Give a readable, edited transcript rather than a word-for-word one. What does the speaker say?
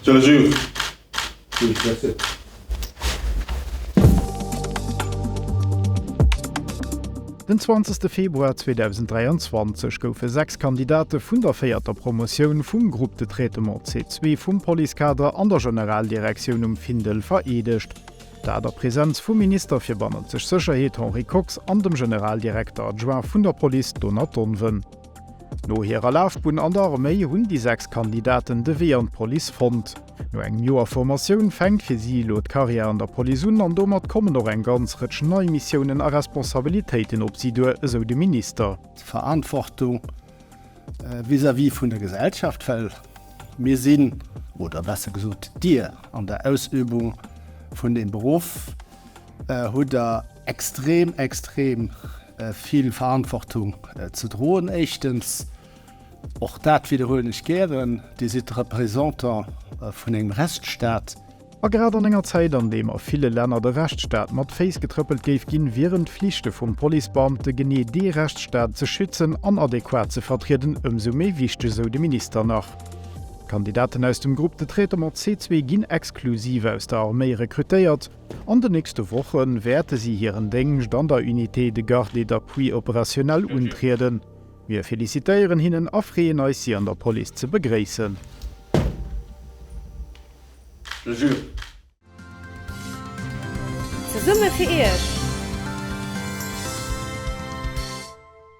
Je le jure. Oui, merci. Den 20 Februar 2023 goufe 6 Kandidate vun der véierter Promotioun vum Groupe de traitement C2 vum Policekader an der Generaldirektioun um Findel vereedegt. Dat a Presenz vum Minister fir bannenzeg Sécherheet Henri Kox an dem Generaldirekter adjoint vun der Police Donat Donven. No hirer Lafbunn an der Arméi hunn déi 6 Kandidaten de Wee an d'Police fonnt. No engem Joer Formatioun fänkt fir si elo d'Karriär an der Police un an domat kommen och eng ganz Rëtsch nei Missiounen a Responsabilitéiten op si duer, esou de Minister. Verantwortung vis-à-vis vun der Gesellschaft, well mir sinn, oder besser gesot Dir an der Ausübung vun deem Beruff hutt Der extrem, extrem vill Verantwortung ze droen. Éischtens, och dat widderhuelen ech gären, Dir sidd de Représentant vun engem Rechtsstaat. A grad an enger Zäit, an deem a ville Länner de Rechtsstaat mat Féiss getrëppelt géif ginn, wieren d'Flichte vum Policebeamte, genee dee Rechtsstaat ze schützen an adequat ze vertrieden, ëmsou méi wichteg, esou de Minister nach. D'Kandidaten aus dem Groupe de traitement C2 ginn exklusiv aus der Arméi rekrutéiert. An den nächste Woche wäerte si hiren Déngscht an der Unité de garde et d'appui opérationnel untrieden. Mir felicitéieren hinnen a freeën eis, si an der Police ze begréissen. Je jure. Zesumme fir Iech!